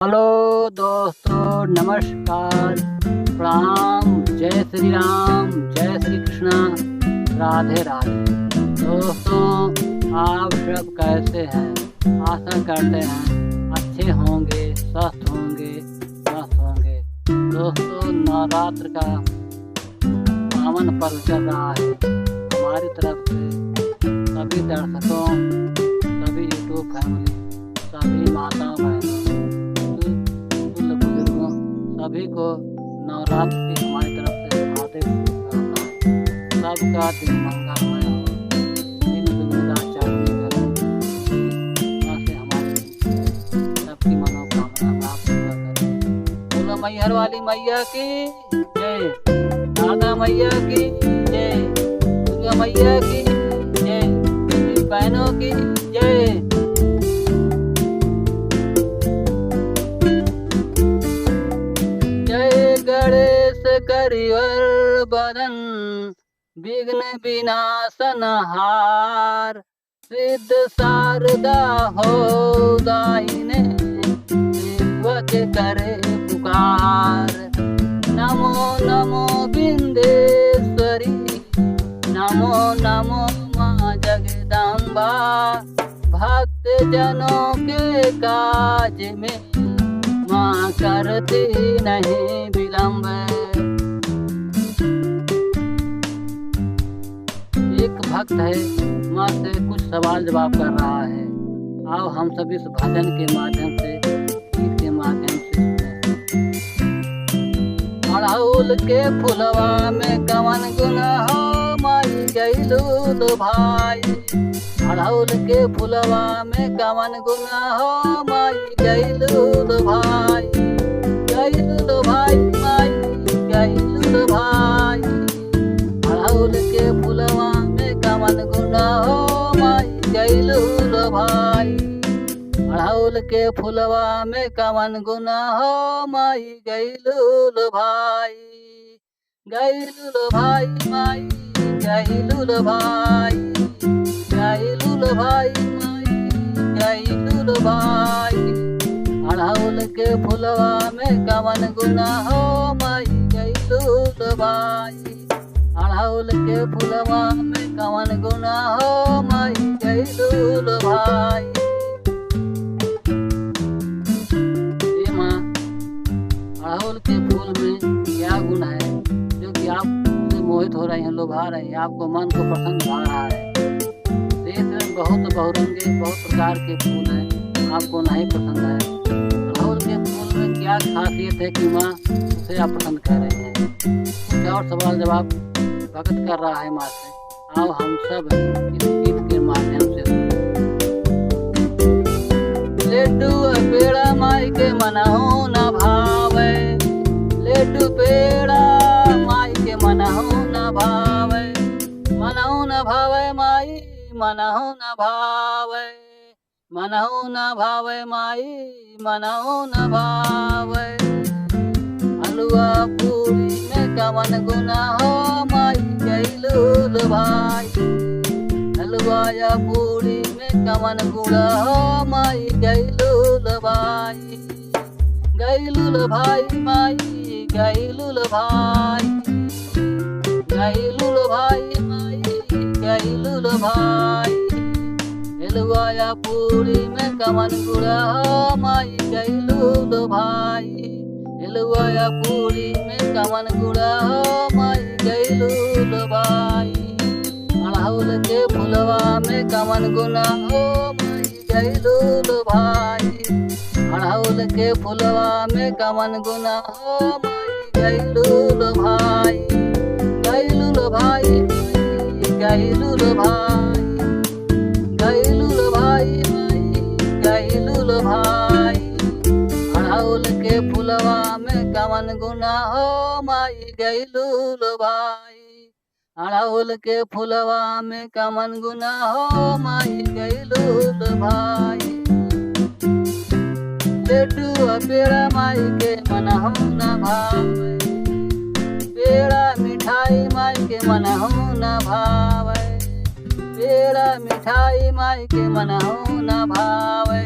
Hello दोस्तों, नमस्कार, प्रणाम, जय श्री राम, जय श्री कृष्णा, राधे राधे। दोस्तों, आप सब कैसे हैं? आशा करते हैं अच्छे होंगे, स्वस्थ होंगे, मस्त होंगे। दोस्तों, नवरात्र का पावन पर्व चल रहा है। हमारी तरफ से सभी दर्शकों, सभी यूट्यूब फैमिली, सभी माताओं बहनों, सभी को नवरात्र की हमारी तरफ से हार्दिक शुभकामनाएं। सबका दिन मंगलमय हो, दिन दुगुना चढ़ने करें, से हमारी सबकी मनोकामना प्राप्त पूरा करें। बोलो मैहर वाली मैया की जय, राधा मैया की जय, दुर्गा मैया की जय, बहनों की जय। गणेश करिवर बदन, विघ्न विनाशन हार, सिद्ध शारदा हो दाहिने, सेवक करे पुकार। नमो नमो बिंदेश्वरी, नमो नमो माँ जगदम्बा, भक्त जनों के काज में माँ करती नहीं विलंब। एक भक्त है, माँ से कुछ सवाल जवाब कर रहा है। आओ हम सब इस भजन के माध्यम से, गीत के माध्यम से सुने। अड़हुल के फुलवा में कवन गुण हो माई गईलू तो भाई। अड़हुल के फुलवा में कवन गुण हो माई गईलू तो भाई, गईलू तो भाई माई गईलू तो भाई। अड़हुल के फुलवा में कवन गुण हो माई गईलू तो भाई। अड़हुल के फुलवा में कवन गुण हो माई गईलू तो भाई, गईलू तो भाई माई गईलू तो भाई, गईलू लो भाई माई गईलू लो भाई। अड़हुल के फुलवा में कवन गुना हो माई गईलू लो भाई। अड़हुल के फुलवा में कवन गुना हो माई गईलू लो भाई। ये माँ, अड़हुल के फूल में क्या गुण है जो कि आप से मोहित हो रहे हैं, लोभा रहे हैं, आपको मन को पसंद आ रहा है। देश में बहुत बहुरंगे, बहुत प्रकार के फूल हैं, आपको नहीं पसंद है। अड़हुल के फूल में क्या खासियत है कि माँ उसे आप पसंद कर रहे हैं? कुछ और सवाल जवाब भगत कर रहा है माँ से। आओ हम सब इस गीत के माध्यम से। लड्डू पेड़ा माई के मनाहो न भावे, लड्डू पेड़ा माई के मनाहो न भावे, मनाहो न भावे माई, मनाहो न भावे, मनाहो न भावे माई, मनाहो न भावे। हलवा पूरी में कवन गुना हो माई गईलू भाई। हलवा या पूरी में कवन गुना हो माई गईलू भाई, गईलू भाई माई गईलू भाई, गईलू भाई माई गईलू भाई। हलवा पूरी में कवन गुड़ा हो माई गईलू भाई। हलवा पूरी में कवन गुड़ा हो माई गईलू भाई। अड़हुल के फुलवा में कवन गुना हो माई गईलू भाई। अड़हुल के फुलवा में कवन गुना हो माई गईलू भाई, गईलू भाई गईलू भाई, गईलू भाई माई गईलू भाई। अड़हुल के फुलवा में कवन गुना हो माई गईलू भाई। अड़हुल के फुलवा में कवन गुना हो माई गईलू भाई। लड्डू पेड़ा माई के मनाहो न भावे, पेड़ा मिठाई माई के मनाहो न भावे, पेड़ा मिठाई माई के मनाहो न भावे,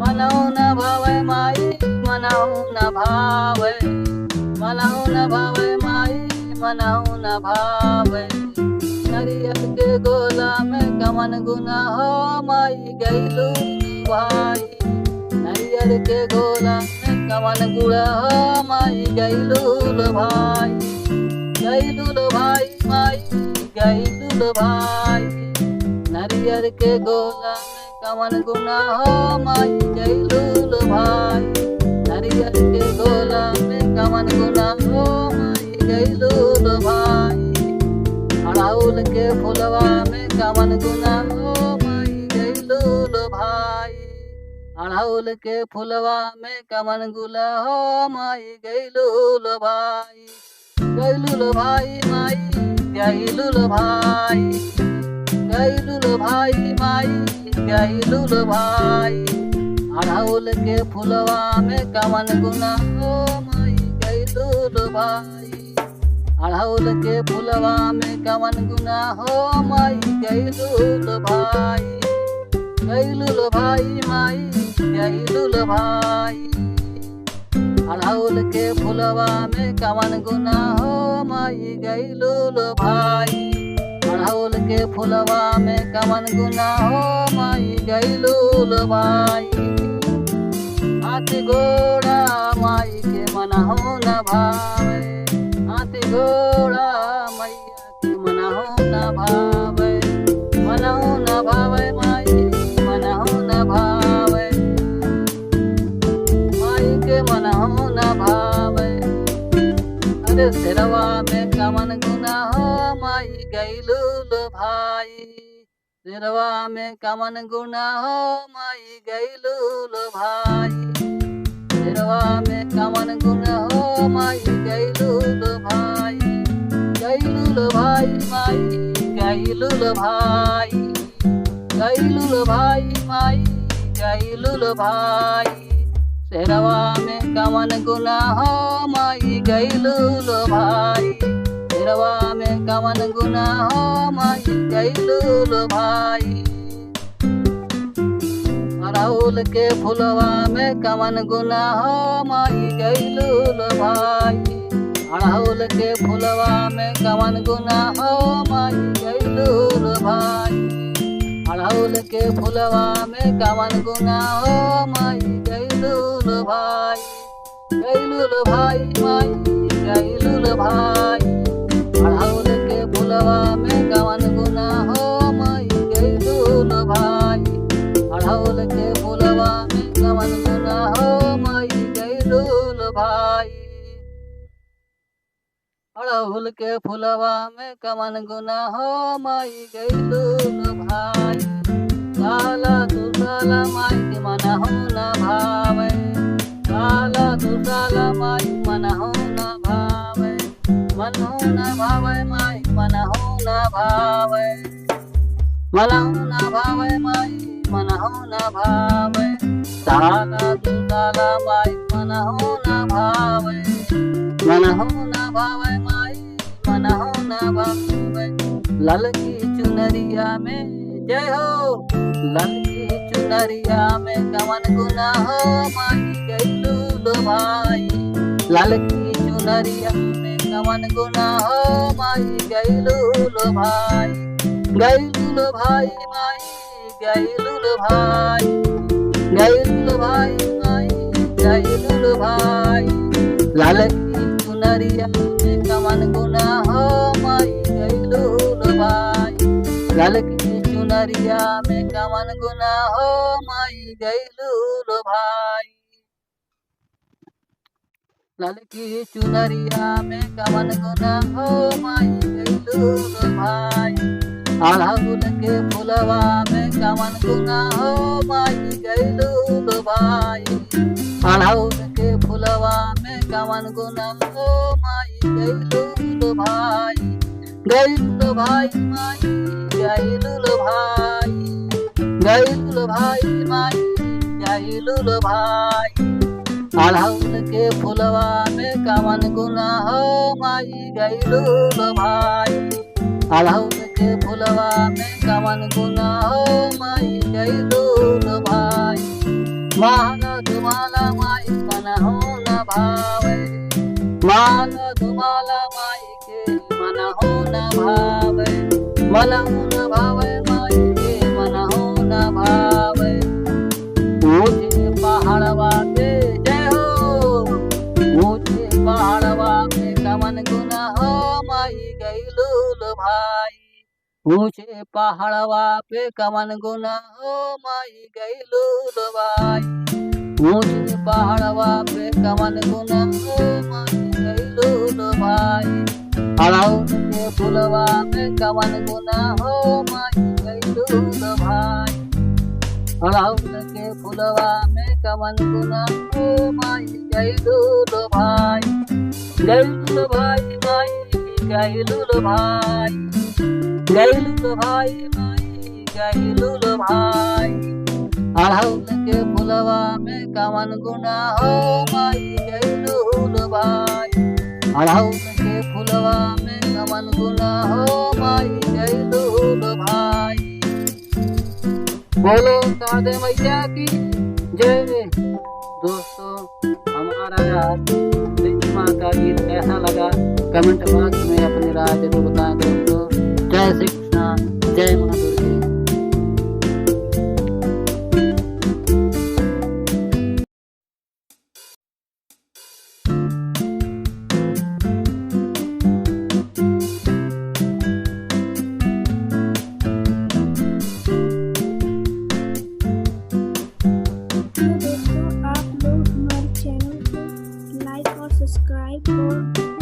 मनहु न भावे माई मनहु न भावे, मनहु न भावे माई मनहु न भावे। नरियल के गोला में कवन गुना हो माई गैलू भाई, नरियल के गोला में कवन गुड़ा हो माई गैलू भाई, गैलू भाई माई गैलू भाई। नरियल के गोला में कवन गुना हो माई गैलू भाई, नरियल के गोला में कवन गुना हो माई गैलू भाई। अड़हुल के फुलवा में कवन गुना हो माई गैलू भाई, अड़हुल के फुलवा में कवन गुला हो माई गैलू भाई, गैलू भाई माई गैलू भाई, गैलू भाई माई गैलू भाई। अड़हुल के फुलवा में कवन गुना हो माई गैलू भाई, अड़हुल के फुलवा में कवन गुना हो माई गैलू भाई, गैलू भाई माई गैलू भाई। अड़हुल के फुलवा में कवन गुना हो माई गैलू भाई, अड़हुल के फुलवा में कवन गुना हो माई गैलू भाई। हाथ गोड़ा माई के मनहु न भावे, हाथ घोड़ा मैया के मनहु न भावे, मनहु न भावे माई मनहु न भावे, माई के मनहु न भावे। अरे सिरवा में कवन गुना हो माई गैलू भाई, सिरवा में कवन गुना हो माई गैलू भाई, सिरवा में कवन गुना हो माई गैलू भाई, गैलू भाई माई गैलू भाई, गैलू भाई माई गैलू भाई। सिरवा में कवन गुना हो माई गैलू भाई, सिरवा में कवन गुना हो माई गैलू भाई। अड़हुल के फुलवा में कवन गुना हो माई गैलू भाई, अड़हुल के फुलवा में कवन गुना हो माई गैलू भाई, अड़हुल के फुलवा में कवन गुना हो माई गैलू भाई, गैलू भाई माई गैलू भाई। अड़हुल के फुलवा में कवन गुना हो माई गैलू भाई, अड़हुल के फुलवा में कवन गुना हो माई गैलू भाई। अड़हुल के फुलवा में कवन गुना हो माई गैलू भाई, काला दुसाला माई के मनहु न भावे, काला दुसाला माई मनहु न भावे, मनहु न भावे माई मनहु न भावे, मनहु न भावे माई मनहु न भावे। काला दुसाला माई मनहु न भावे, मनहु न भावे माई मनहु न भावे। ललकी चुनरिया में जय हो, ललकी चुनरिया में कवन गुना हो माई गैलू भाई, ललकी चुनरिया में कवन गुना हो माई गैलू भाई, गैलू भाई माई गैलू भाई, गैलू भाई माई गैलू भाई। ललकी चुनरिया में कवन गुना हो माई गैलू भाई, ललकी चुनरिया में कवन गुना हो माई गैलू भाई, ललकी चुनरिया में कवन गुना हो माई गैलू भाई। अड़हुल के फुलवा में कवन गुना हो माई गैलू भाई, अड़हुल के फुलवा में कवन गुना हो माई गैलू भाई, गैलू भाई माई गैलू भाई, गैलू भाई माई गैलू भाई। अड़हुल के फुलवा में कवन गुना हो माई गैलू भाई, अड़हुल के फुलवा में कवन गुना हो माई गैलू भाई। मान तुम्हाला माई मन हो न भावे, मान तुम्हाला माई के मन हो न भावे, मन हो न भावे माई के मन हो न भावे। ऊंचे पहाड़वा पे जय हो, ऊंचे पहाड़वा पे कमन गुना हो माई गईलू भाई। ऊंचे पहाड़वा पे कमन गुना हो माई गईलू भाई। ऊंचे पहाड़वा पे कमन गुना हो माई गईलू भाई। अड़हुल के फुलवा में कमन गुना हो माई गईलू भाई। अड़हुल के फुलवा में कमन गुना हो माई गईलू भाई। गईलू भाई माई गईलू भाई, गईलू भाई माई गईलू भाई। अड़हुल के फुलवा में कमन गुना हो माई गईलू भाई। अड़हुल के फुलवा में कमन गुना हो माई गईलू भाई। बोलो शारदे मैया की जय। दोस्तों, हमारा देवी माँ का गीत कैसा लगा कमेंट बॉक्स में अपनी राय जरूर बताएं। दोस्तों, जय श्री कृष्णा, जय माँ दुर्गे। दोस्तों, आप लोग हमारे चैनल को लाइक और सब्सक्राइब और